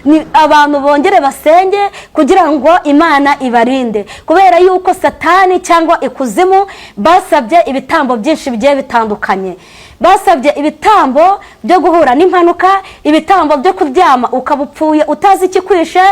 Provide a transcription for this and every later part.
Ni abantu bongere basenge kugira ngo Imana ibarinde, kubera yuko Satani cyangwa ikuzimu basabye ibitambo byinshi bigiye bitandukanye. Basabye ibitambo byo guhura n'impanuka, ibitambo byo kuryama ukaba upfuye utazi ikikwishe,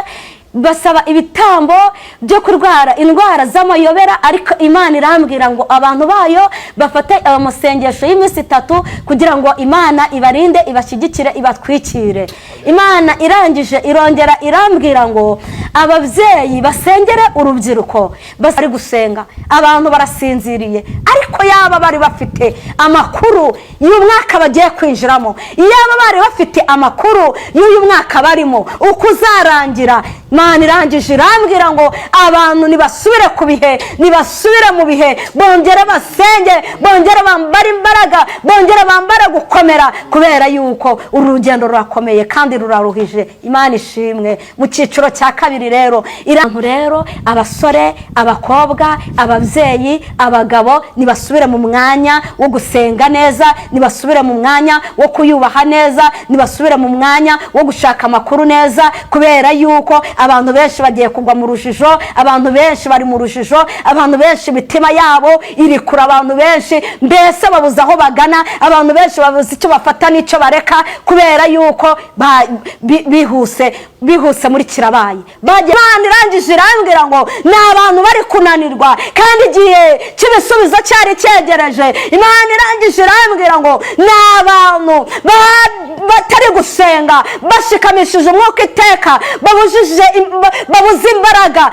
basaba ibitambo byo kurwara indwara z'amayobera. Ariko Imana irambwira ngo abantu bayo bafate amasengesho y'iminsi 3 kugira ngo Imana ibarinde, ibashyigikire, ibatwikire. Imana irangije irongera irambwira ngo ababyeyi basengere urubyiruko. Bari gusenga, abantu barasinziriye, ariko yaba bari bafite amakuru y'umwaka bagiye kwinjiramo, yaba bari bafite amakuru y'uyu mwaka barimo uko uzarangira. Imana irangije irambwira ngo abantu nibasubire ku bihe, nibasubire mu bihe, bongere basenge, bongere bambare imbaraga, bongere bambare gukomera, kubera yuko uru rugendo rurakomeye kandi ruraruhije. Imana ishimwe. Mu cyiciro cya kabiri rero, irantu rero, abasore, abakobwa, ababyeyi, abagabo, nibasubire mu mwanya wo gusenga neza, nibasubire mu mwanya wo kuyubaha neza, nibasubire mu mwanya wo gushaka amakuru neza, kubera yuko abantu benshi bagiye kugwa mu rujijo. Abantu benshi bari mu rujijo, abantu benshi imitima yabo iri kure, abantu benshi mbese babuze aho bagana, abantu benshi babuze icyo bafata n'icyo bareka, kubera yuko bihuse muri kirabaye. Imana irangije irambwira ngo ni abantu bari kunanirwa kandi igihe cy'ibisubizo cyari cyegereje. Imana irangije irambwira ngo ni abantu batari gusenga, bashikamishije umwuka iteka, babuze imbaraga,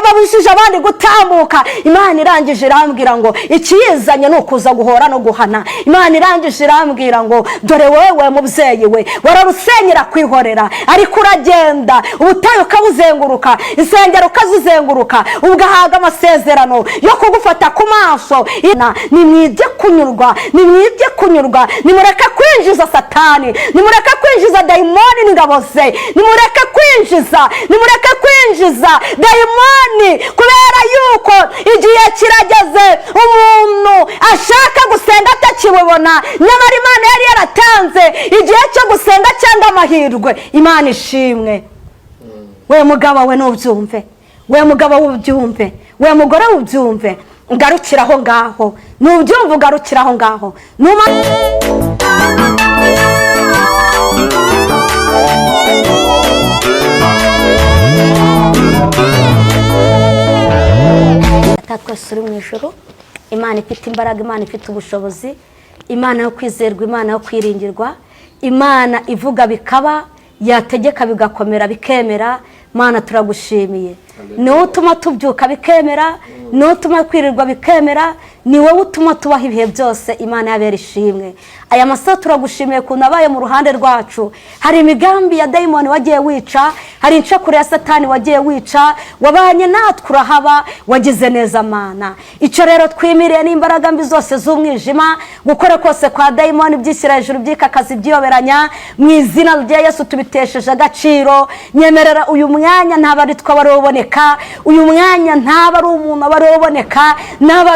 babujije abandi gutambuka. Imana irangije irambwira ngo ikiyizanye ni ukuza guhora no guhana. Imana irangije irambwira ngo dore wowe mubyeyi we, wararusenyera kwihorera, ariko uragenda ubutayu ukabuzenguruka, insengero ukazizenguruka, ugahabwa amasezerano yo kugufata ku maso. Nimwige kunyurwa, nimwige kunyurwa, nimureke kwinjiza Satani, nimureke kwinjiza dayimoni n'ingabo ze, nimureke kwinjiza, nimureke kwinjiza dayimoni, kubera yuko igihe kirageze umuntu ashaka gusenga atakibibona, nyamara Imana yari yaratanze igihe cyo gusenga cyangwa amahirwe. Imana ishimwe. We mugabo we nubyumve, we mugabo ubyumve, we mugore ubyumve, ugarukire aho ngaho, nubyumve ugarukire aho ngaho. Twese uri mu ijuru, Imana ifite imbaraga, Imana ifite ubushobozi, Imana yo kwizerwa, Imana yo kwiringirwa, Imana ivuga bikaba, yategeka bigakomera bikemera. Mana turagushimiye, ni wowe utuma tubyuka bikemera, ni wowe utuma kwirirwa bikemera, ni wowe utuma tubaho ibihe byose. Imana yabera ishimwe. Aya masaha turagushimiye ukuntu abaye mu ruhande rwacu. Hari imigambi ya dayimoni wagiye wica, hari incakure ya Satani wagiye wica, wabanye natwe urahaba, wagize neza Mana. Icyo rero twimiriye n'imbaraga mbi zose z'umwijima, gukora kose kwa dayimoni byishyira hejuru, byikakazi, byiyoberanya, mu izina rya Yesu tubitesheje agaciro. Nyemerera uyu mwanya ntaba ari twe uboneka, uyu mwanya ntaba ari umuntu aba ari uboneka, ntaba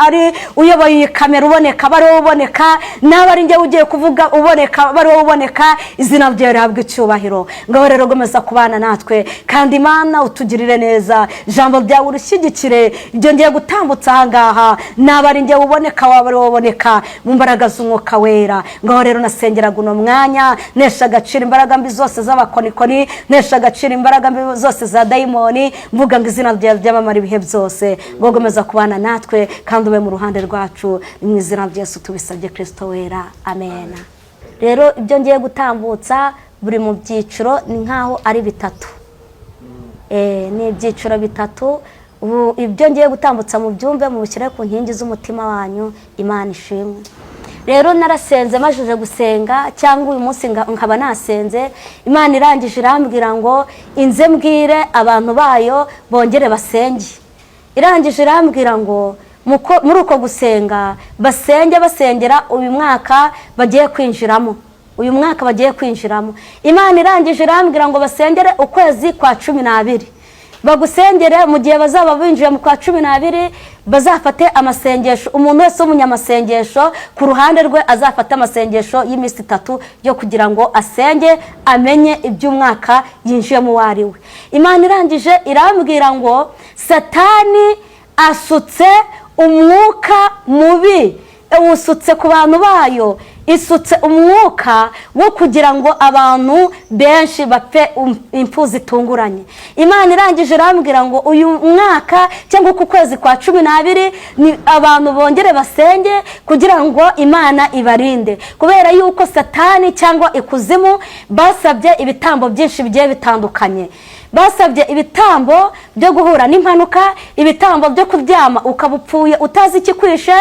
ari uyoboye iyi kamera uboneka aba ari uboneka, naba ari njye ugiye kuvuga uboneka aba ari uboneka. Izina ryawe rihabwa icyubahiro. Ngaho rero gomeza kubana natwe, kandi Imana utugirire neza, ijambo ryawe urushyigikire. Ibyo ngiye gutambutsa aha ngaha, naba ari njye uboneka, waba ari uboneka, mu mbaraga z'umwuka wera. Ngaho rero nasengeraga uno mwanya, nesha agaciro imbaraga mbi zose z'abakonikoni, nesha agaciro imbaraga mbi zose za dayimoni, mvuga ngo izina ryawe ryamamara ibihe byose. Ngo gomeza kubana natwe kandi ube mu ruhande rwacu, mu izina rya Yesu tubisabye, Kristo wera, amen. Rero ibyo ngiye gutambutsa buri mu byiciro ni nkaho ari bitatu, ni ibyiciro bitatu. Ibyo ngiye gutambutsa mu byumve, mubishyire ku nkingi z'umutima wanyu. Imana ishimwe. Rero narasenze, majije gusenga cyangwa uyu munsi nkaba nasenze, Imana irangije irambwira ngo inze mbwire abantu bayo bongere basenge. Irangije irambwira ngo muri uko gusenga basenge, basengera uyu mwaka bagiye kwinjiramo, uyu mwaka bagiye kwinjiramo. Imana irangije irambwira ngo basengere ukwezi kwa 12. Bagusengere mu gihe bazaba binjiye mu kwa 12, bazafate amasengesho. Umuntu wese w'umunyamasengesho ku ruhande rwe azafate amasengesho y'iminsi 3 yo kugira ngo asenge, amenye iby'umwaka yinjiyemo uwo ari we. Imana irangije irambwira ngo Satani asutse umwuka mubi, usutse ku bantu bayo, isutse umwuka wo kugira ngo abantu benshi bapfe impfu zitunguranye. Imana irangije irambwira ngo uyu mwaka cyangwa uku kwezi kwa 12 ni abantu bongere basenge kugira ngo Imana ibarinde, kubera yuko Satani cyangwa ikuzimu basabye ibitambo byinshi bigiye bitandukanye. Basabye ibitambo byo guhura n'impanuka, ibitambo byo kuryama ukaba upfuye utazi ikikwishe,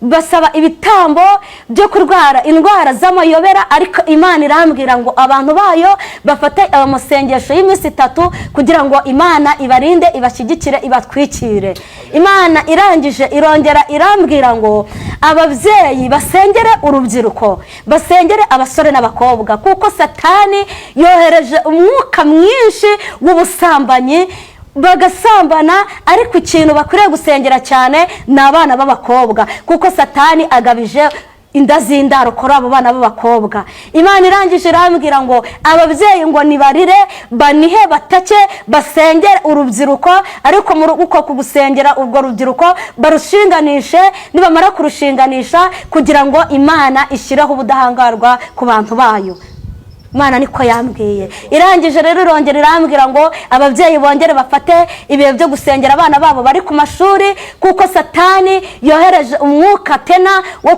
basaba ibitambo byo kurwara indwara z'amayobera. Ariko Imana irambwira ngo abantu bayo bafate amasengesho y'iminsi 3 kugira ngo Imana ibarinde, ibashyigikire, ibatwikire. Imana irangije irongera irambwira ngo ababyeyi basengere urubyiruko, basengere abasore n'abakobwa, kuko Satani yohereje umwuka mwinshi w'ubusambanyi, bagasambana. Ariko ikintu bakwiriye gusengera cyane ni abana b'abakobwa, kuko Satani agabije inda z'indaro kuri abo bana b'abakobwa. Imana irangije irambwira ngo ababyeyi ngo nibarire, banihe, batake, basengere urubyiruko. Ariko muri uko kugusengera urwo rubyiruko barushinganishe, nibamara kurushinganisha kugira ngo Imana ishyireho ubudahangarwa ku bantu bayo. Imana niko yambwiye. Irangije rero irongera irambwira ngo ababyeyi bongere bafate ibihe byo gusengera abana babo bari ku mashuri, kuko Satani yohereje umwuka tena wo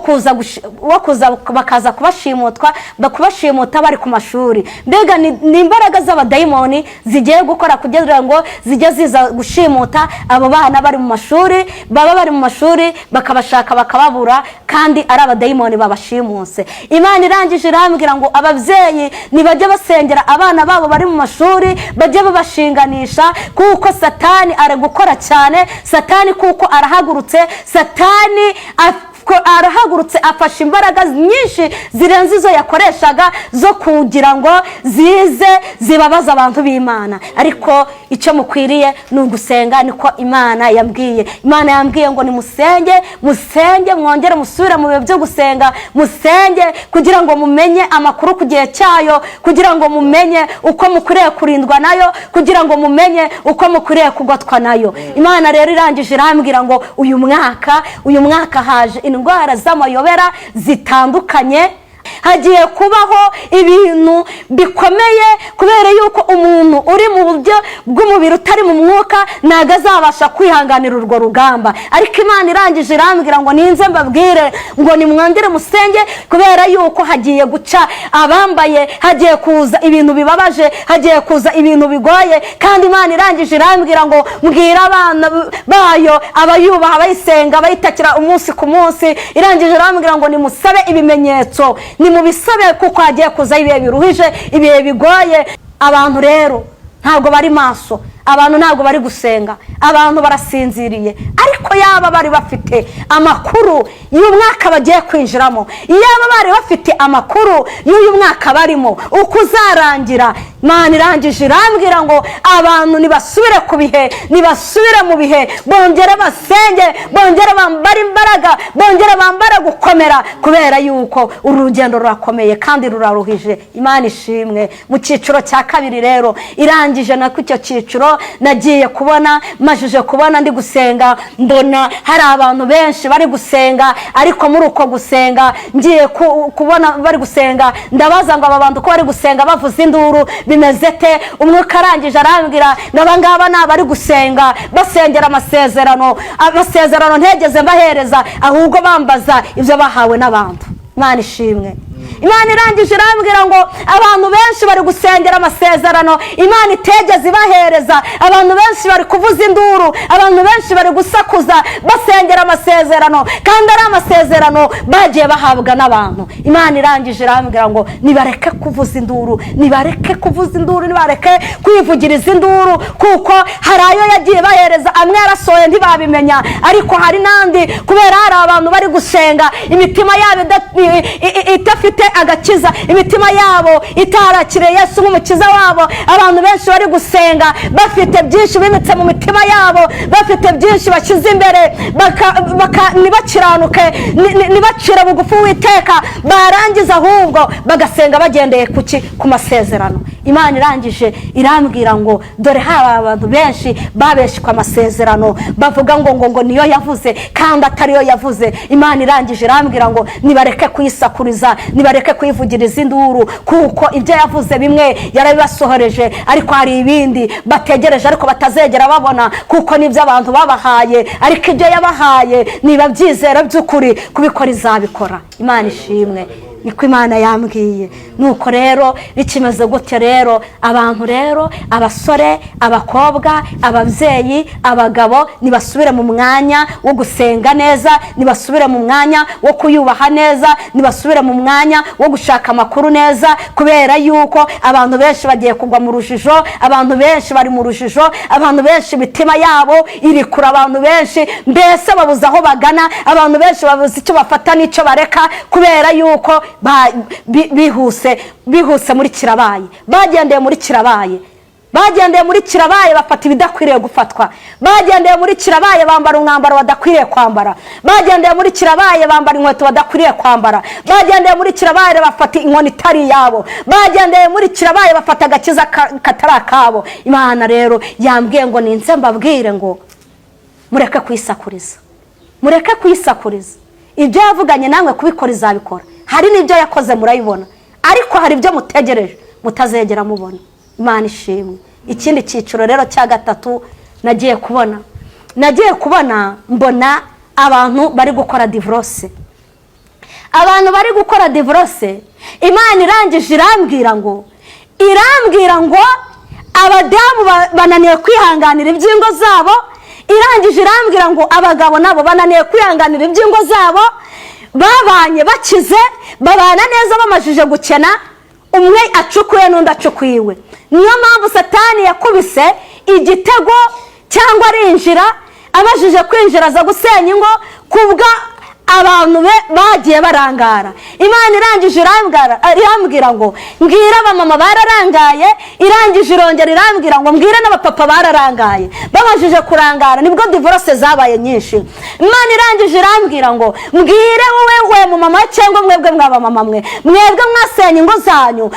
kuza bakaza kubashimutwa, bakubashimuta bari ku mashuri. Mbega ni imbaraga z'abadayimoni zigiye gukora kugira ngo zijye ziza gushimuta abo bana bari mu mashuri, baba bari mu mashuri bakabashaka bakababura, kandi ari abadayimoni babashimuse. Imana irangije irambwira ngo ababyeyi nibajya basengera abana babo bari mu mashuri, bajye babashinganisha, kuko Satani ari gukora cyane. Satani kuko arahagurutse, Satani arahagurutse, afashe imbaraga nyinshi zirenze izo yakoreshaga zo kugira ngo zize zibabaze abantu b'Imana. Ariko icyo mukwiriye ni ugusenga, niko Imana yambwiye. Imana yambwiye ngo nimusenge, musenge, mwongere musubire mu bihe byo gusenga, musenge kugira ngo mumenye amakuru ku gihe cyayo, kugira ngo mumenye uko mukwiriye kurindwa nayo, kugira ngo mumenye uko mukwiriye kugotwa nayo. Imana rero irangije irambwira ngo uyu mwaka haje indwara z'amayobera zitandukanye, hagiye kubaho ibintu bikomeye, kubera yuko umuntu uri mu buryo bw'umubiri utari mu mwuka ntabwo azabasha kwihanganira urwo rugamba. Ariko Imana irangije irambwira ngo ninze mbabwire ngo nimwongere musenge, kubera yuko hagiye guca abambaye, hagiye kuza ibintu bibabaje, hagiye kuza ibintu bigoye. Kandi Imana irangije irambwira ngo mbwira abana bayo, abayubaha, abayisenga, abayitakira umunsi ku munsi, irangije irambwira ngo nimusabe ibimenyetso, nimubisabe, kuko hagiye kuza ibihe biruhije, ibihe bigoye. Abantu rero ntabwo bari maso, abantu ntabwo bari gusenga, abantu barasinziriye. Ariko yaba bari bafite amakuru y'umwaka bagiye kwinjiramo, yaba bari bafite amakuru y'uyu mwaka barimo uko uzarangira. Imana irangije irambwira ngo abantu nibasubire ku bihe, nibasubire mu bihe, bongere basenge, bongere bambare imbaraga, bongere bambare gukomera, kubera yuko uru rugendo rurakomeye kandi ruraruhije. Imana ishimwe. Mu cyiciro cya kabiri rero irangije nako icyo cyiciro nagiye kubona, majije kubona ndi gusenga, mbona hari abantu benshi bari gusenga. Ariko muri uko gusenga ngiye kubona bari gusenga, ndabaza ngo aba bantu ko bari gusenga bavuza induru bimeze te? Umwuka arangije arambwira ngo aba ngaba ni abari gusenga basengera amasezerano, amasezerano ntegeze mbahereza, ahubwo bambaza ibyo bahawe n'abantu. Imana ishimwe. Imana irangije irambwira ngo abantu benshi bari gusengera amasezerano Imana itegeze ibahereza, abantu benshi bari kuvuza induru, abantu benshi bari gusakuza basengera amasezerano kandi ari amasezerano bagiye bahabwa n'abantu. Imana irangije irambwira ngo nibareke kuvuza induru, nibareke kuvuza induru, nibareke kwivugiriza induru, kuko hari ayo yagiye bahereza, amwe yarasohoye ntibabimenya, ariko hari n'andi kubera hari abantu bari gusenga imitima yabo idafite badafite agakiza, imitima yabo itarakiriye Yesu nk'umukiza wabo. Abantu benshi bari gusenga bafite byinshi bibitse mu mitima yabo, bafite byinshi bashyize imbere, ntibakiranuke, ntibacire bugufi Uwiteka, barangiza ahubwo bagasenga bagendeye ku masezerano. Imana irangije irambwira ngo dore hari abantu benshi babeshywa amasezerano, bavuga ngo niyo yavuze kandi atariyo yavuze. Imana irangije irambwira ngo nibareke kuyisakuriza, nibareke kuyivugiriza induru, kuko ibyo yavuze bimwe yarabibasohoreje, ariko hari ibindi bategereje ariko batazegera babona, kuko nibyo abantu babahaye, ariko ibyo yabahaye niba byizera by'ukuri kubikora izabikora. Imana ishimwe, niko Imana yambwiye. Nuko rero bikimeze gutyo rero, abantu rero, abasore, abakobwa, ababyeyi, abagabo, nibasubire mu mwanya wo gusenga neza, nibasubire mu mwanya wo kuyubaha neza, nibasubire mu mwanya wo gushaka amakuru neza, kubera yuko abantu benshi bagiye kugwa mu rujijo, abantu benshi bari mu rujijo, abantu benshi imitima yabo iri kure, abantu benshi mbese babuze aho bagana, abantu benshi babuze icyo bafata n'icyo bareka, kubera yuko bihuse muri kirabaye, bagendeye muri kirabaye, bagendeye muri kirabaye, bafata ibidakwiriye gufatwa, bagendeye muri kirabaye, bambara umwambaro badakwiriye kwambara, bagendeye muri kirabaye, bambara inkweto badakwiriye kwambara, bagendeye muri kirabaye, bafata inkoni itari iyabo, bagendeye muri kirabaye, bafata agakiza katari akabo. Imana rero yambwiye ngo ninze mbabwire ngo mureke kuyisakuriza, mureke kuyisakuriza. Ibyo yavuganye namwe kubikora izabikora. Hari n'ibyo yakoze murabibona, ariko hari ibyo mutegereje mutazegera mubona. Imana ishimwe. Ikindi cyiciro rero cya gatatu nagiye kubona mbona abantu bari gukora divorce, abantu bari gukora divorce. Imana irangije irambwira ngo abadamu bananiwe kwihanganira iby'ingo zabo. Irangije irambwira ngo abagabo nabo bananiwe kwihanganira iby'ingo zabo. Babanye bakize, babana neza, bamajije gukena, umwe acukuye n'undi acukuye. Niyo mpamvu Satani yakubise igitego cyangwa arinjira, abajije kwinjira aza gusenya ingo kubwa abantu be bagiye barangara. Imana irangije irambwira ngo mbwire abamama bararangaye. Irangije irongera irambwira ngo mbwire n'abapapa bararangaye. Babajije kurangara nibwo divorce zabaye nyinshi. Imana irangije irambwira ngo mbwire wowe we mu mama, cyangwa mwebwe mwaba mama mwe, mwebwe mwasenye ingo zanyu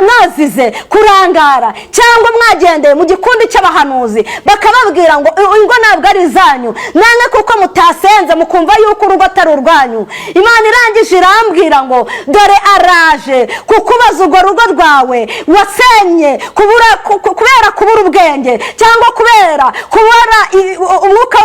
mwazize kurangara, cyangwa mwagendeye mu gikundi cy'abahanuzi bakababwira ngo ingo ntabwo ari izanyu, namwe kuko mutasenze mukumva yuko urugo atari urwanyu. Imana irangije irambwira ngo dore araje kukubaza urwo rugo rwawe wasenye kubera kubura ubwenge, cyangwa kubera kubura umwuka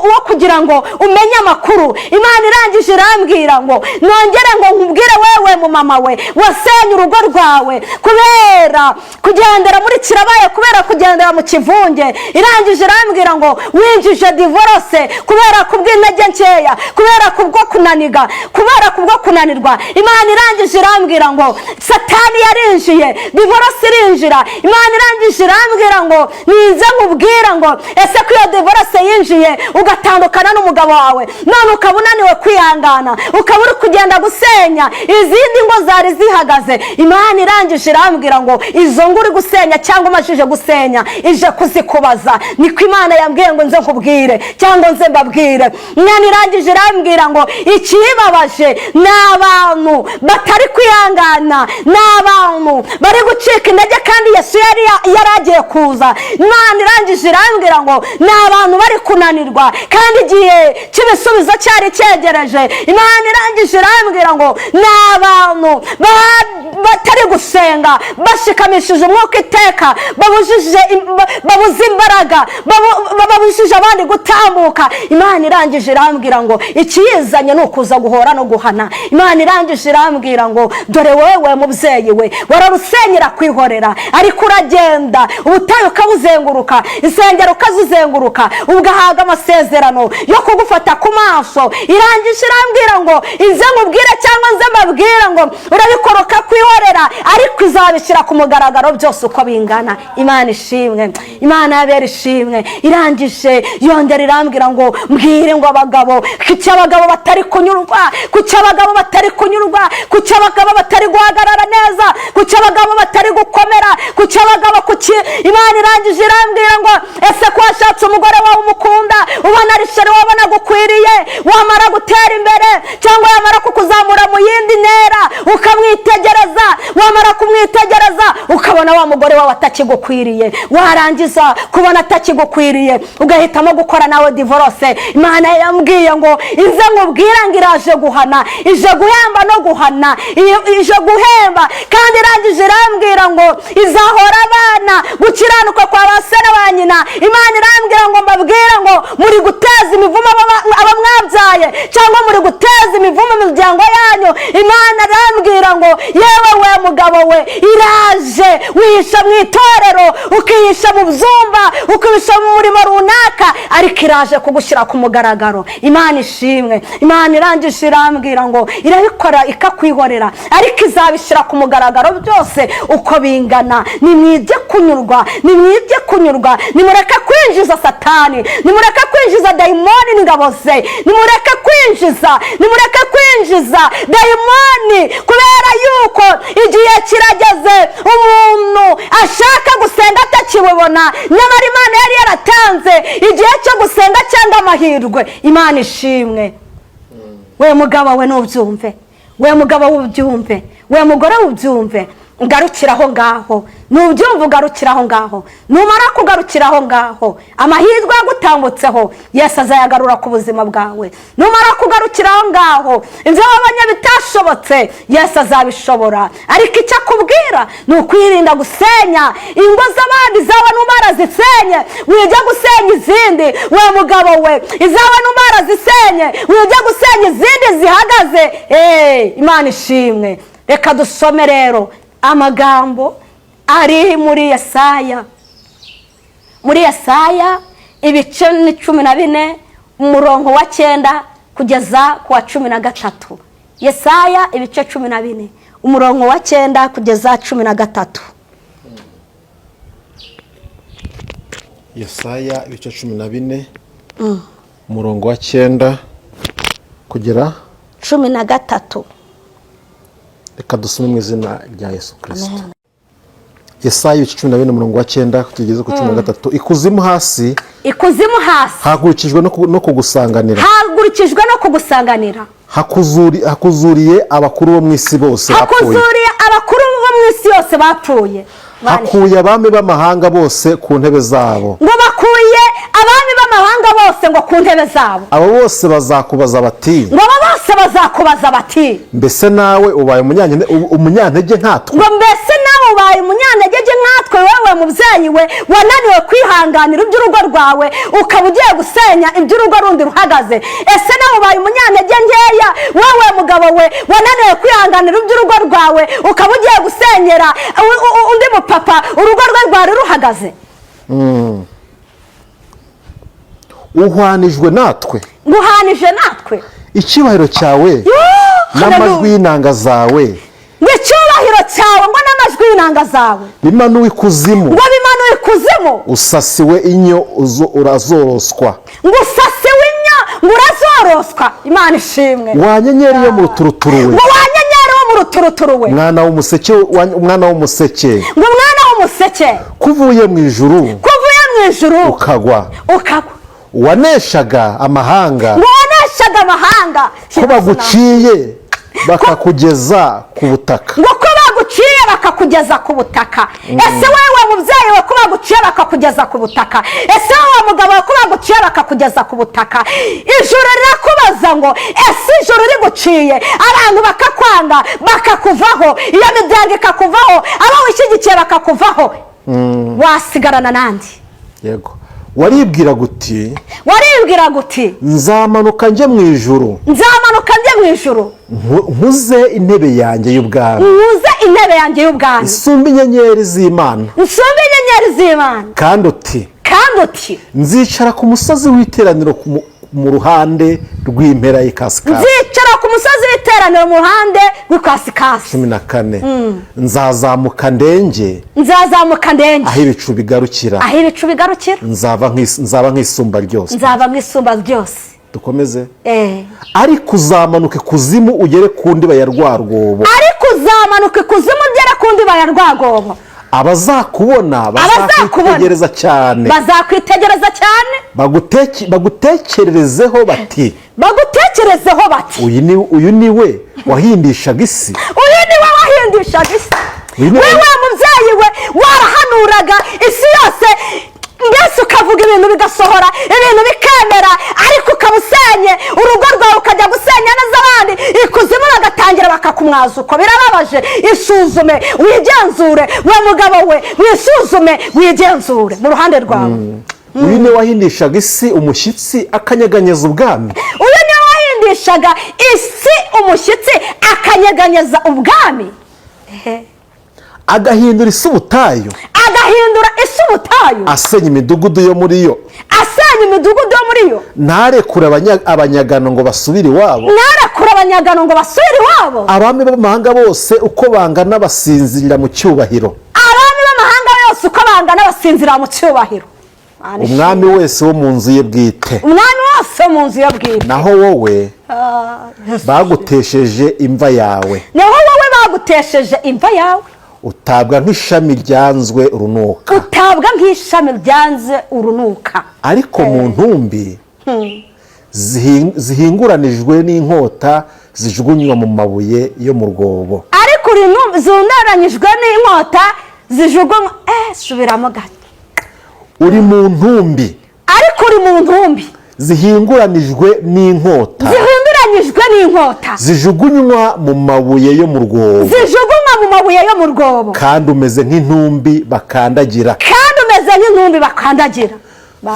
wo kugira ngo umenye amakuru. Imana irangije irambwira ngo nongere ngo nkubwire wewe mu mama we wasenye urugo rwawe kubera kugendera muri kirabaye, kubera kugendera mu kivunge. Irangije irambwira ngo winjije divorce kubera kubw'intege nkeya, kubera kubwo kunaniga, kubera kubwo kunanirwa. Imana irangije irambwira ngo Satani yarinjiye, divorce irinjira. Imana irangije irambwira ngo nize nkubwira ngo ese ko iyo divorce yinjiye ugatandukana n'umugabo wawe, none ukaba unaniwe kwihangana, ukaba uri kugenda gusenya izindi ngo zari zihagaze. Imana irangije irambwira ngo izo ngo uri gusenya cyangwa umajije gusenya ije kuzikubaza. Niko Imana yambwiye ngo nze nkubwire cyangwa nze mbabwire. Imana irangije irambwira ngo ikibabaje ni abantu batari kwihangana, ni abantu bari gucika intege kandi Yesu yari agiye kuza. Imana irangije irambwira ngo ni abantu bari kunanirwa kandi igihe cy'ibisubizo cyari cyegereje. Imana irangije irambwira ngo ni abantu batari gusenga bashikamishije umwuka iteka, babuze imbaraga, babujije abandi gutambuka. Imana irangije irambwira ngo ikiyizanye ni ukuza guhora no guhana. Imana irangije irambwira ngo dore wowe mubyeyi we wararusenyera kwihorera, ariko uragenda. Ukagenda ubutayu ukabuzenguruka, insengero ukazizenguruka, ugahabwa amasezerano yo kugufata ku maso. Irangije irambwira ngo inze nkubwire cyangwa nze mbabwire ngo urabikora ukakwihorera, ariko izabishyira ku mugaragaro byose uko bingana. Imana ishimwe, Imana yabera ishimwe. Irangije yongera irambwira ngo mbwire ngo abagabo, kuki abagabo batari kunyurwa? Kuki abagabo batari kunyurwa? Kuki abagabo batari guhagarara neza? Kuki abagabo batari gukomera? Kuki abagabo, kuki? Imana irangije irambwira ngo ese ko washatse umugore wawe umukunda, ubona ari chéri, wabona gukwiriye, wamara gutera imbere cyangwa yamara kukuzamura mu yindi ntera ukamwitegereza, wamara kumwitegereza ukabona wa mugore wawe atakigukwiriye, warangiza kubona atakigukwiriye ugahitamo gukora nawe divorce? Imana yambwiye ngo ize nkubwire ngo iraje guhana, ije guhemba no guhana, ije guhemba. Kandi irangije irambwira ngo izahora abana gukiranuka kwa ba se na ba nyina. Imana irambwira ngo mbabwire ngo muri guteza imivumo aba mwabyaye cyangwa muri guteza imivumo imiryango yanyu. Imana irambwira ngo yewe we mugabo we, iraje. Wihisha mu itorero, ukihisha mu byumba, ukihisha mu murimo runaka, ariko iraje kugushyira ku mugaragaro. Imana ishimwe. Imana irangije irambwira ngo irabikora ikakwihorera, ariko izabishyira ku mugaragaro byose uko bingana. Nimwige kunyurwa, nimwige kunyurwa. Nimureke kwinjiza Satani, nimureke kwinjiza dayimoni n'ingabo ze, nimureke kwinjiza, nimureke kwinjiza dayimoni, kubera yuko igihe kirageze umuntu ashaka gusenga atakibibona, nyamara Imana yari yaratanze igihe cyo gusenga cyangwa amahirwe. Imana ishimwe. We mugabo we nubyumve, we mugabo we ubyumve, we mugore we ubyumve, ugarukira aho ngaho. Nubyumva ugarukira aho ngaho. Numara kugarukira aho ngaho, amahirwe yagutambutseho Yesu azayagarura ku buzima bwawe. Numara kugarukira aho ngaho, ibyo wabonye bitashobotse Yesu azabishobora. Ariko icyo akubwira ni ukwirinda gusenya ingo z'abandi. Zaba numara zisenye, wijya gusenya izindi. We mugabo we, izaba numara zisenye, wijya gusenya izindi zihagaze. Imana ishimwe. Reka dusome rero amagambo ari muri Yesaya, muri Yesaya ibice ni 14, umurongo wa 9 kugeza ku wa 13. Yesaya ibice 14, umurongo wa 9 kugeza 13. Yesaya ibice 14, umurongo wa 9 kugera 13. Reka dusome mu izina rya Yesu Kirisito. Yesaya ibice 14, umurongo wa 9 tugeze ku 13. Ikuzimu hasi, Ikuzimu hasi, hahagurukijwe no kugusanganira, hahagurukijwe no kugusanganira, hakuzuriye abakuru bo mu isi bose bapfuye, Hakuzuriye abakuru bo mu isi yose bapfuye, hakuye abami b'amahanga bose ku ntebe zabo. Ngo bakuye abami b'amahanga bose ngo ku ntebe zabo. Abo bose bazakubaza bati, Ngo abo bose bazakubaza bati, mbese nawe ubaye umunyantege nkatwe? Ngo mbese nawe ubaye umunyantege nkatwe? Wowe mubyeyi we wananiwe kwihanganira iby'urugo rwawe, ukaba ugiye gusenya iby'urugo rundi ruhagaze, ese nawe ubaye umunyantege nkeya? Wowe mugabo we wananiwe kwihanganira iby'urugo rwawe, ukaba ugiye gusenyera undi mupapa urugo rwe rwari ruhagaze. Uhwanijwe natwe, Nguhanije natwe, icyubahiro cyawe n'amajwi Hallelujah. y'inanga zawe, Ngo icyubahiro cyawe ngo n'amajwi y'inanga zawe, bimanuwe ikuzimu, ngo bimanuwe ikuzimu, usasiwe inyo urazoroswa, Ngo usasiwe inyo ngo urazoroswa. Imana ishimwe. Wa nyenyeri yo mu ruturuturu we, Ngo wa nyenyeri wo mu ruturuturu we, mwana w'umuseke, mwana w'umuseke, Ngo mwana w'umuseke, kuvuye mu ijuru, Kuvuye mu ijuru, ukagwa, ukagwa, waneshaga amahanga, Ngo waneshaga amahanga, ko baguciye bakakugeza ku butaka. Ngo ko baguciye bakakugeza ku butaka. Ese wowe mubyeyi we, ko baguciye bakakugeza ku butaka? Ese wowe mugabo we, ko baguciye bakakugeza ku butaka? Ijuru rirakubaza ngo ese ijuru riguciye, abantu bakakwanga bakakuvaho, iyo miryango ikakuvaho, abo wishyigikiye bakakuvaho, wasigarana n'andi? Yego, waribwira guti, Waribwira uti, nzamanuka njye mu ijuru, Nzamanuka njye mu ijuru, nkuze intebe yanjye y'ubwami, Nkuze intebe yanjye y'ubwami, isumba inyenyeri z'Imana, Nsumba inyenyeri. Inyenyeri z'Imana. Kandi uti: Kandi uti: Nzicara ku musozi w'iteraniro mu ruhande rw'impera y'ikasikazi. Nzicara ku musozi w'iteraniro mu ruhande rw'ikasikasi. 14: Nzazamuka ndenge Nzazamuka ndenge aho ibicu bigarukira. Aho ibicu bigarukira. Nzaba nk'Isumba ryose. Nzaba nk'Isumba byose. Dukomeze. Eh. Ariko uzamanuka ikuzimu ugere ku ndiba ya rwa rwobo. Ariko uzamanuka ikuzimu ugere ku ndiba ya rwagobo. Abazakubona Abazakubona bazakwitegereza cyane. Bazakwitegereza cyane. Bagutekererezeho bati: Bagutekerezeho bati: Uyu ni we wahindishaga isi. Uyu ni we wahindishaga isi. Uyu ni We wa mubyeyi we, warahanuraga isi yose, mbese ukavuga ibintu bigasohora, ibintu bikemera, ariko ukaba usenye urugo rwawe, ukajya gusenya neza abandi, ikuzimu bagatangira bakakumwaza uko. Birababaje. Isuzume, wigenzure. We mugabo we, wisuzume, wigenzure mu ruhande rwawe. Uyu ni we wahindishaga isi umushyitsi, akanyeganyeza ubwami. Uyu niwe wahindishaga isi umushyitsi, akanyeganyeza ubwami. Agahindura isi ubutayu. Agahindura isi ubutayu. Asenya imidugudu yo muri yo. Asenya imidugudu yo muri yo. Ntarekure abanyagano ngo basubire iwabo. Ntarekure abanyagano ngo basubire iwabo. Abami b'amahanga bose uko bangana basinzirira mu cyubahiro. Abami b'amahanga yose uko bangana basinzira mu cyubahiro. Mana ishimwe. Umwami wese wo mu nzu ye bwite. Umwami wose wo mu nzu ye bwite. Naho wowe, Ah, Yesu. bagutesheje imva yawe. Naho wowe, bagutesheje imva yawe. Utabwa nk'ishami ryanzwe urunuka. Utabwa nk'ishami ryanze urunuka. Ariko mu ntumbi zihinguranijwe n'inkota, zijugunywa mu mabuye yo mu rwobo. Ariko uri zunaranyijwe n'inkota, zijugunywa, subiramo gato. Uri mu ntumbi Ariko uri mu ntumbi zihinguranijwe n'inkota, zihinduranyijwe n'inkota, zijugunywa mu mabuye yo mu rwobo. Zijugunywa mu mabuye yo mu rwobo. Kandi umeze nk'intumbi bakandagira. Kandi umeze nk'intumbi bakandagira.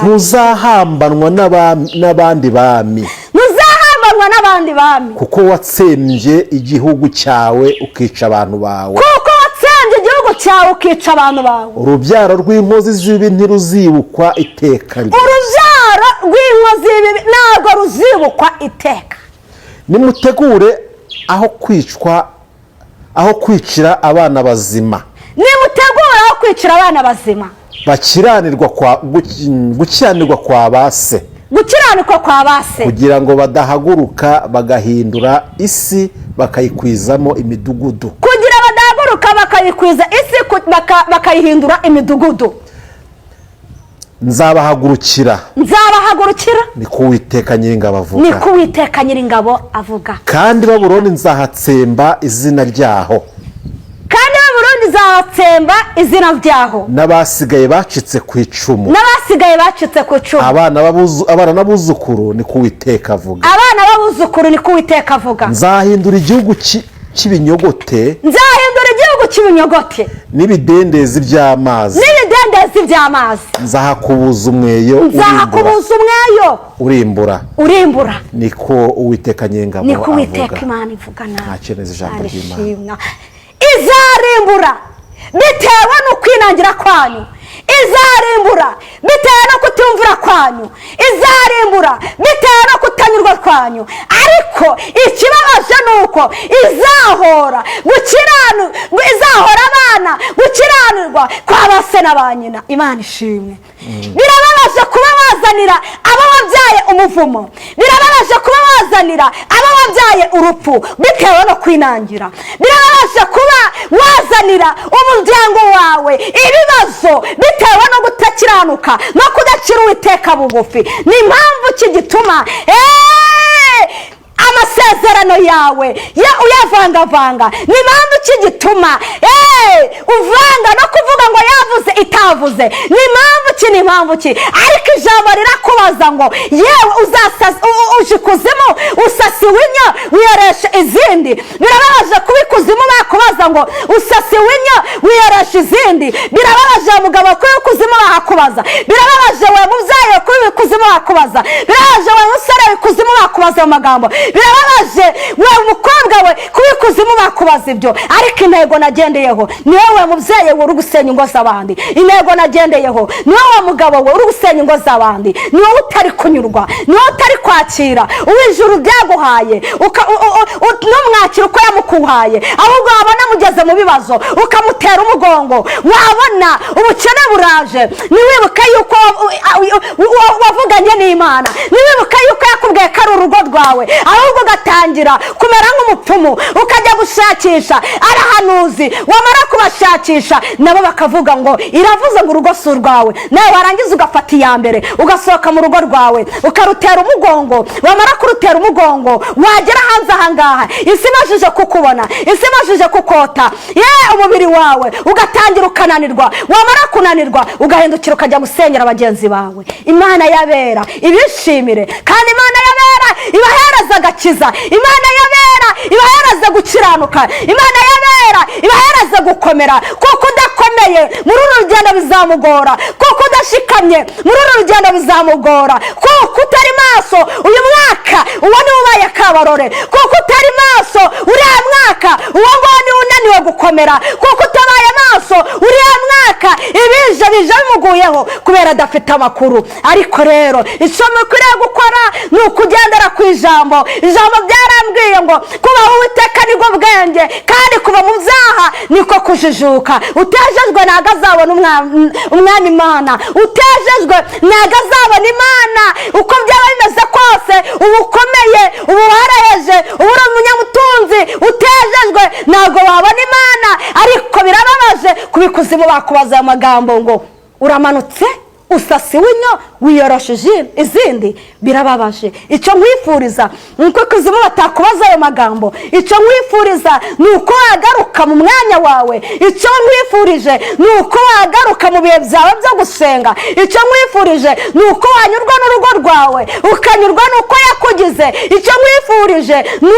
Ntuzahambanwa n'abandi bami. Ntuzahambanwa n'abandi bami. Kuko watsembye igihugu cyawe, ukica abantu bawe. Kuko watsembye igihugu cyawe, ukica abantu bawe. Urubyaro rw'inkozi z'ibibi ntiruzibukwa iteka rye. Urubyaro rw'inkozi y'ibibi ntabwo ruzibukwa iteka. Nimutegure aho kwicwa, aho kwicira abana bazima. Nimutegure aho kwicira abana bazima. Bakiranirwa kwa gukiranirwa kwa ba se. Gukiranuka kwa ba se. Kugira ngo badahaguruka bagahindura isi, bakayikwizamo imidugudu. Kugira badahaguruka bakayikwiza isi, bakayihindura imidugudu. Nzabahagurukira. Nzabahagurukira. Niko Uwiteka Nyiringabo avuga. Niko Uwiteka Nyiringabo avuga. Kandi Babuloni nzahatsemba izina ryaho. Kandi Babuloni nzahatsemba izina ryaho. N'abasigaye bacitse ku icumu. N'abasigaye bacitse ku icumu. Abana n'abuzukuru, niko Uwiteka avuga. Abana b'abuzukuru, niko Uwiteka avuga. Nzahindura igihugu cy'ibinyogote. Nzahindura igihugu cy'ibinyogote. N'ibidendezi by'amazi. N'ibidendezi by'amazi. Nzahakubuza umweyo urimbura. Nzahakubuza umweyo urimbura. Urimbura. Niko Uwiteka Nyiringabo Niko Uwiteka avuga. Imana ivuga nawe. Ntakeneza ijambo ry'Imana. Ishimwa. Izarimbura bitewe no kwinangira kwanyu, izarimbura bitewe no kutumvira kwanyu, izarimbura bitewe no kutanyurwa kwanyu. Ariko ikibabaje ni uko izahora abana gukiranirwa kwa ba se na ba nyina. Imana ishimwe. Birababaje kuba wazanira abo wabyaye umuvumo, birababaje kuba wazanira abo wabyaye urupfu bitewe no kwinangira, birababaje kuba wazanira umuryango wawe ibibazo bitewe no kutakiranuka no kudacira Uwiteka bugufi. Ni impamvu ki gituma amasezerano yawe ya uyavangavanga? Ni impamvu ki gituma uvanga no kuvuga ngo yavuze itavuze? Ni impamvu ki? Ni impamvu ki? Ariko ijambo rirakubaza ngo: yewe, uje ikuzimu usasiwe inyo, wiyoresha izindi. Birababaje kuba ikuzimu bakubaza ngo usasiwe inyo, wiyoresha izindi. Birababaje mugabo ko ikuzimu bahakubaza. bakakubaza. Birababaje we mubyeyi we kuba ikuzimu bakubaza. Birababaje we musore we ikuzimu bakubaza ayo magambo. Birababaje we mukobwa we kuba ikuzimu bakubaza ibyo. Ariko intego nagendeyeho ni wowe mubyeyi we uri gusenya ingo z'abandi. Intego nagendeyeho ni wowe mugabo we uri gusenya ingo z'abandi. Ni wowe utari kunyurwa, ni wowe utari kwakira uw'ijuru ryaguhaye, ntumwakire uko yamukuhaye, ahubwo wabona mugeze mu bibazo ukamutera umugongo, wabona ubukene buraje, ntiwibuke yuko wavuganye n'Imana, ntiwibuke yuko yakubwiye ko ari urugo rwawe, ahubwo ugatangira kumera nk'umupfumu, ukajya gushakisha arahanuzi, wamara kubashakisha nabo bakavuga ngo iravuze ngo urugo si urwawe, nawe warangiza ugafata iya mbere ugasohoka mu rugo rwawe ukarutera umugongo, wamara kurutera umugongo wagera hanze ahangaha isi imajije kukubona, isi imajije kukota, ye umubiri wawe ugatangira ukananirwa, wamara kunanirwa ugahindukira ukajya gusenyera bagenzi bawe. Imana y'abera ibishimire, kandi Imana y'abera ibahereza agakiza, Imana y'abera ibahereza gukiranuka, Imana y'abera ibahereza gukomera, kuko udakomeye muri uru rugendo bizamugora, kuko udashikamye muri uru rugendo bizamugora, kuko utari maso uyu mwaka uwo niwe ubaye kabarore, kuko utari maso uriya mwaka uwo nguwo niwe unaniwe gukomera, kuko utabaye maso uriya mwaka ibije bije bimuguyeho kubera adafite amakuru. Ariko rero icyo mukwiriye gukora ni ukugendera ku ijambo. Ijambo byarambwiye ngo kubaho Uwiteka nibwo bwenge, kandi kuva mu byaha niko kujijuka. Utejejwe ntabwo azabona umwami Imana, utejejwe ntabwo azabona Imana. Uko byaba bimeze kose, uba ukomeye, uba waraheje, uba uri umunyamutunzi, utejejwe ntabwo wabona Imana. Ariko birababaje kubikuzimu bakubaza aya magambo ngo uramanutse usasiwe inyo wiyoroshe izindi. Birababaje. Icyo nkwifuriza ni uko ikuzimu batakubaza ayo magambo. Icyo nkwifuriza ni uko wagaruka mu mwanya wawe. Icyo nkwifurije ni uko wagaruka mu bihe byawe byo gusenga. Icyo nkwifurije ni uko wanyurwa n'urugo rwawe, ukanyurwa n'uko yakugize. Icyo nkwifurije ni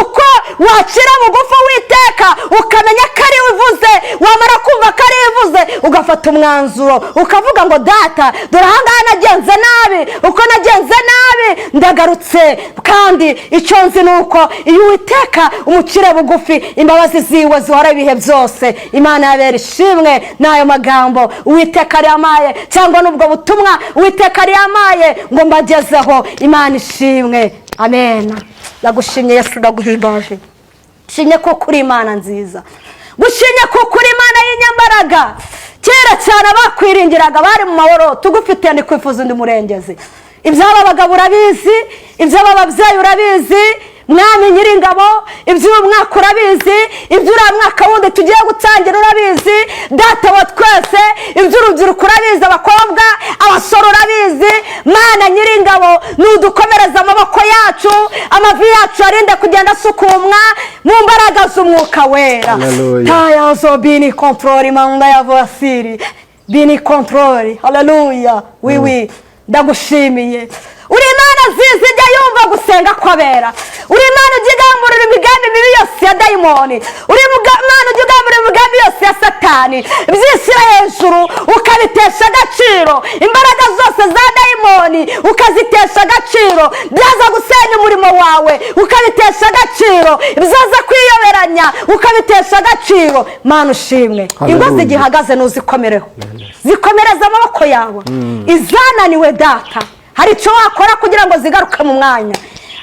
uko wacira bugufi Uwiteka, ukamenya ko ari uvuze, wamara kumva ko ari uvuze ugafata umwanzuro ukavuga ngo data dore ahangaha nagenze nabi, uko nagenze nabi ndagarutse. Kandi icyo nzi ni uko iyo Uwiteka umukire bugufi, imbabazi ziwe zihora ibihe byose. Imana yabera ishimwe n'ayo magambo Uwiteka yamaye, cyangwa n'ubwo butumwa Uwiteka yamaye ngo mbagezeho. Imana ishimwe, amen. Ndagushimye Yesu, ndaguhimbaje, shimye kuko uri Imana nziza, gushimye kuko uri Imana y'inyambaraga. Kera cyane abakwiringiraga bari mu mahoro, tugufite ndikwifuza undi murengezi. Iby'aba bagabo urabizi, iby'aba babyeyi urabizi, Mwami nyiringabo, iby'uyu mwaka urabizi, iby'uriya mwaka wundi tugiye gutangira urabizi, data wa twese, iby'urubyiruko urabizi, abakobwa abasore urabizi. Mana nyiringabo, nudukomereza amaboko yacu, amavi yacu arinde kugenda asukumwa mu mbaraga z'umwuka wera. Tayazo bini kontroli manga ya vasiri bini kontroli. Haleluya. Wiwi, ndagushimiye. Uri Imana nziza ijya yumva gusenga kw'abera. Uri Imana ujya igamburira imigambi mibi yose ya dayimoni. Uri Imana ujya igamburira imigambi yose ya satani, byishyira hejuru ukabitesha agaciro. Imbaraga zose za dayimoni ukazitesha agaciro. Byaza gusenya umurimo wawe ukabitesha agaciro. Byaza kwiyoberanya ukabitesha agaciro. Mana ushimwe. Ingo zigihagaze ntuzikomereho, zikomereza amaboko yawe. Izananiwe data, hari icyo wakora kugira ngo zigaruke mu mwanya.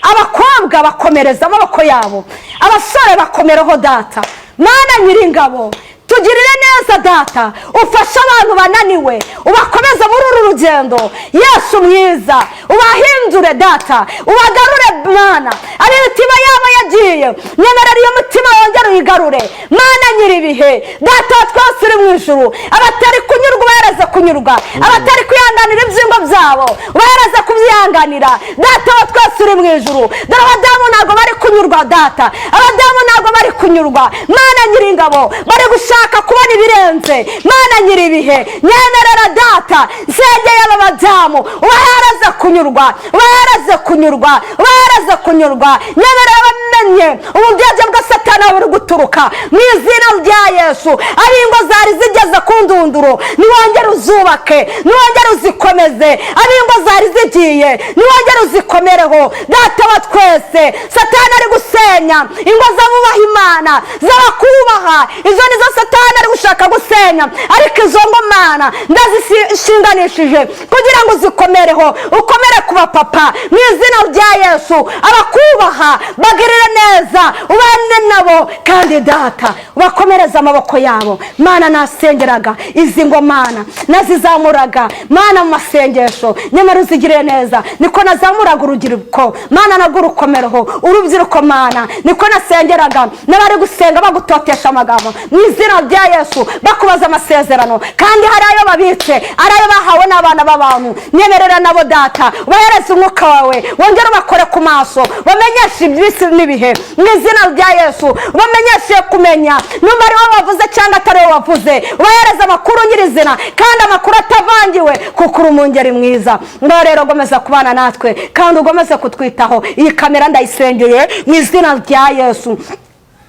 Abakobwa bakomereza amaboko yabo, abasore bakomereho data. Mana nyiringabo, tugirire neza data, ufashe abantu bananiwe, ubakomeze muri uru rugendo. Yesu mwiza, ubahindure data, ubagarure Mana. Ari imitima yabo yagiye, nyemerera iyo mutima wongere uyigarure. Mana nyiribihe, data twese uri mu ijuru, abatari kunyurwa ubahereze kunyurwa, abatari kwihanganira ibyingo byabo ubahereze kubyihanganira. Data wa twese uri mu ijuru, dore abadamu ntabwo bari kunyurwa data, abadamu ntabwo bari kunyurwa. Mana nyiringabo, bari gushaka kubona ibirenze. Mana nyiribihe, nyemerera data, nsengeye aba badamu, ubahereze kunyurwa, ubahereze kunyurwa, ubahereze kunyurwa. Nyemerera bamenye ububyeyi bwa satani buri guturuka mu izina rya Yesu. Ari ingo zari zigeze ku ndunduro, niwongere uzubake. uzubake, niwongere uzikomeze. Ab'ingo zari zigiye, niwongere uzikomereho. Data wa twese, Satani ari gusenya ingo z'abubaha Imana, z'abakubaha. Izo nizo Satani ari gushaka gusenya, ariko izo ngo, Mana, ndazishinganishije kugira ngo uzikomereho. Ukomere ku bapapa mu izina rya Yesu. Abakubaha bagirire neza, ubane nabo, kandi Data ubakomereze amaboko yabo. Mana, nasengeraga izi ngo, Mana, nazizamuraga, Mana, mu masengesho, nyamara uzigirire neza. Niko nazamuraga urubyiruko, Mana, nabwo urukomereho urubyiruko. Mana, niko nasengeraga n'abari gusenga bagutotesha amagambo mu izina rya Yesu, bakubaza amasezerano, kandi hari ayo babitse, ari ayo bahawe n'abana b'abantu. Nyemerera nabo, Data, ubahereze umwuka wawe, wongere ubakore ku maso, bamenyeshe iby'isi n'ibihe mu izina rya Yesu. Bamenyeshe kumenya nimba ari wowe wavuze cyangwa atari wowe wavuze. Ubahereze amakuru nyirizina kandi amakuru atavangiwe, kuko uri umwungeri mwiza. Ngaho rero ugomeza kubana natwe kandi ugomeze kutwitaho. Iyi kamera ndayisengeye mu izina rya Yesu.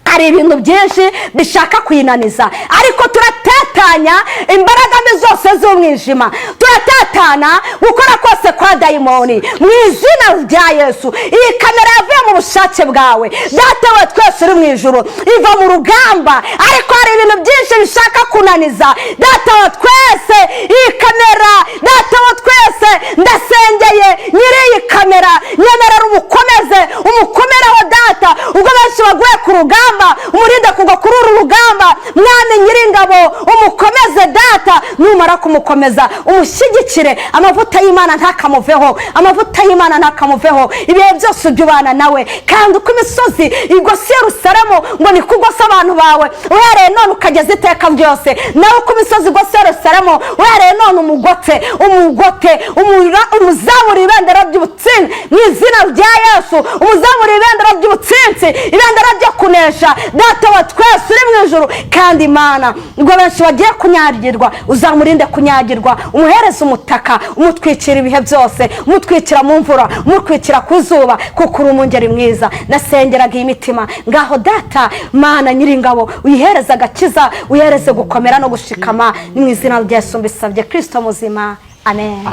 Hari ibintu byinshi bishaka kuyinaniza, ariko turatatanya imbaraga mbi zose z'umwijima, turatatana gukora kose kwa dayimoni mu izina rya Yesu. Iyi kamera yavuye mu bushake bwawe, Data wa twese uri mu ijuru, iva mu rugamba, ariko hari ibintu byinshi bishaka kunaniza, Data wa twese, iyi kamera. Data wa twese, ndasengeye nyiri iyi kamera, nyemerera umukomeze, umukomereho, Data. Ubwo benshi baguye ku rugamba, umurinde kugwa kuri uru rugamba. Mwami nyiringabo, umukomeze, Data. Numara kumukomeza, umushyigikire. Amavuta y'Imana ntakamuveho, amavuta y'Imana ntakamuveho ibihe byose. Ujye ubana nawe, kandi uko imisozi igose Yerusalemu, ngo ni kugose abantu bawe uhereye none ukageza iteka ryose. Nawe uko imisozi igose Yerusalemu uhereye none, umugote, umugote, umuzamura ibendera ry'ubutsinzi mu izina rya Yesu. Umuzamura ibendera ry'ubutsinzi, ibendera ryo kunesha, Data wa twese uri mu ijuru. Kandi Imana, ubwo benshi bagiye kunyagirwa, uzamurinde kunyagirwa, umuhereze umutaka, umutwikira ibihe byose, umutwikira mu mvura, umutwikira ku zuba, kuko uri umwungeri mwiza. Nasengeraga iyi mitima. Ngaho Data, Mana nyiringabo, uyihereze agakiza, uyihereze gukomera no gushikama. Ni mu izina rya Yesu mbisabye, Kirisito muzima, amen.